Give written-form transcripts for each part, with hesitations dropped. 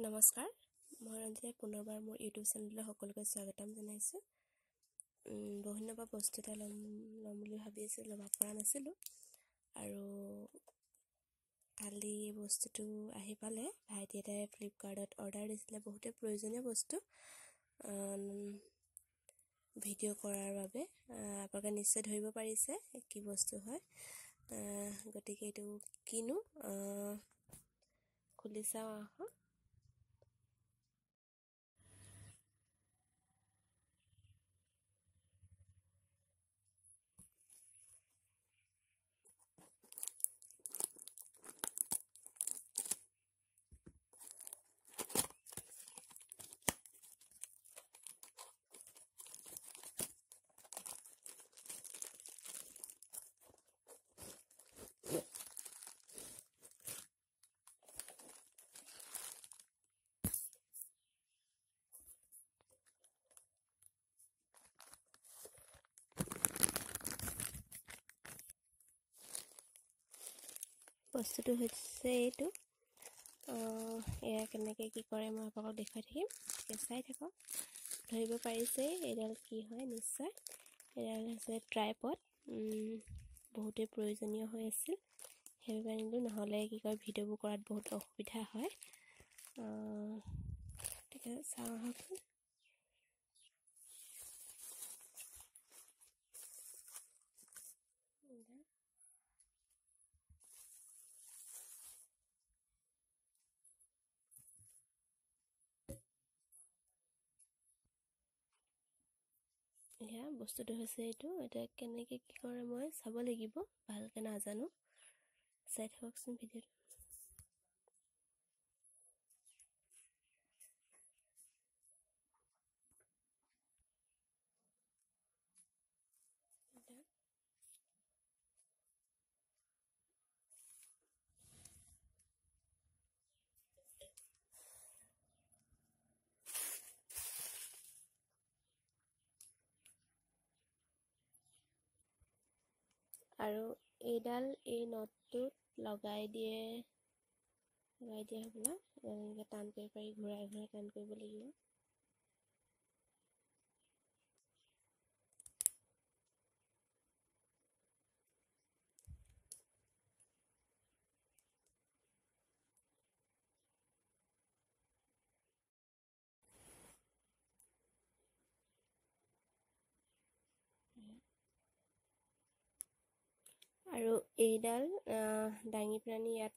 নমস্কাৰ, মই ৰঞ্জিতাই পুনৰবাৰ মোৰ ইউটিউব চেনেললৈ সকলোকে স্বাগতম জনাইছোঁ। বহুদিনৰ পৰা বস্তু এটা ল'ম ল'ম বুলি ভাবি আছিলোঁ, ল'ব পৰা নাছিলোঁ আৰু কালি বস্তুটো আহি পালে। ভাইটি এটাই ফ্লিপকাৰ্টত অৰ্ডাৰ দিছিলে, বহুতে প্ৰয়োজনীয় বস্তু ভিডিঅ' কৰাৰ বাবে। আপোনালোকে নিশ্চয় ধৰিব পাৰিছে কি বস্তু হয়। গতিকে এইটো কিনো খুলি চাওঁ আহক। বস্তুটো হৈছে এইটো। এয়া কেনেকৈ কি কৰে মই আপোনালোকক দেখুৱাই থাকিম, চাই থাকক। ধৰিব পাৰিছে এইডাল কি হয় নিশ্চয়। এইডাল হৈছে ট্ৰাইপড, বহুতেই প্ৰয়োজনীয় হৈ আছিল, সেইবাবে আনিলোঁ। নহ'লে কি কয় ভিডিঅ'বোৰ কৰাত বহুত অসুবিধা হয়। গতিকে চাওঁ আহকচোন। এয়া বস্তুটো হৈছে এইটো। এতিয়া কেনেকৈ কি কৰে মই চাব লাগিব, ভালকৈ নাজানো, চাই থাককচোন ভিডিঅ'টো। আৰু এইডাল এই নটটোত লগাই দিয়ে হ'বলা। এনেকৈ টান কৰিব পাৰি, ঘূৰাই ঘূৰাই টান কৰিব লাগিব। আৰু এইডাল দাঙি পেলানি ইয়াত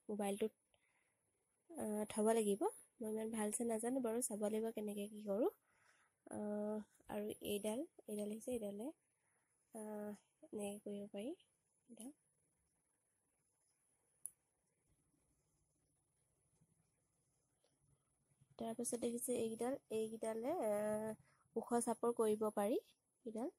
মোবাইলটোত থ'ব লাগিব। মই ইমান ভালছে নাজানো বাৰু, চাব লাগিব কেনেকৈ কি কৰোঁ। আৰু এইডাল হৈছে, এইডালে এনেকৈ কৰিব পাৰি। এইডাল তাৰপাছত দেখিছে এইকেইডালে ওখ চাপৰ কৰিব পাৰি। এইডাল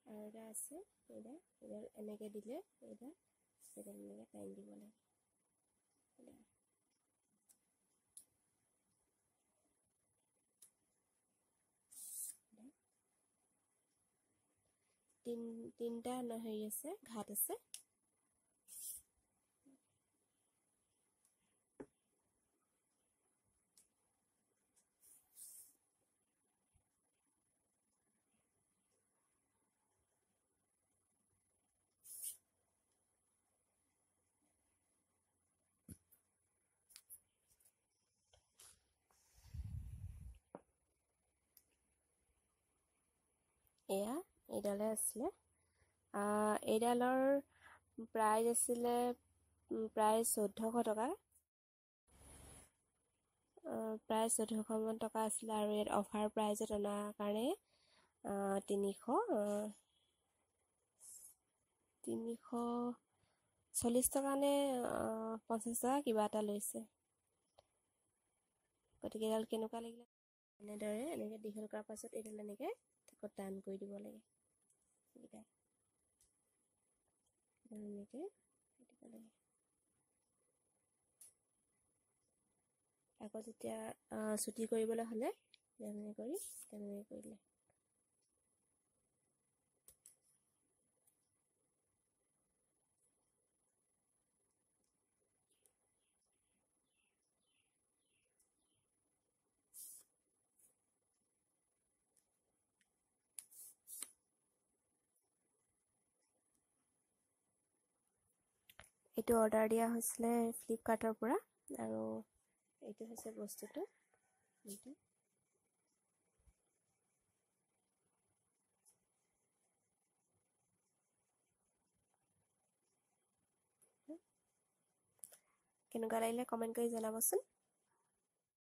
আৰু এটা আছে, এইডাল এনেকৈ দিলে এইডাল এনেকৈ টাইম দিব লাগে। তিনিটা হেৰি আছে, ঘাট আছে। এয়া এইডালে আছিলে। এইডালৰ প্ৰাইচ আছিলে প্ৰায় 1400 টকা, প্ৰায় 1400মান টকা আছিলে। আৰু ইয়াত অফাৰ প্ৰাইজত অনাৰ কাৰণে 340 টকা নে 50 টকা কিবা এটা লৈছে। গতিকে এইডাল কেনেকুৱা লাগিলে? এনেদৰে এনেকৈ দীঘল কৰাৰ পাছত এইডাল এনেকৈ আকৌ টান কৰি দিব লাগে। এনেকৈ দিব লাগে। আকৌ যেতিয়া চুটি কৰিবলৈ হ'লে তেনেকৈ কৰি তেনেকৈ কৰিলে। এইটো অৰ্ডাৰ দিয়া হৈছিলে ফ্লিপকাৰ্টৰ পৰা আৰু এইটো হৈছে বস্তুটো। এইটো কেনেকুৱা লাগিলে কমেণ্ট কৰি জনাবচোন।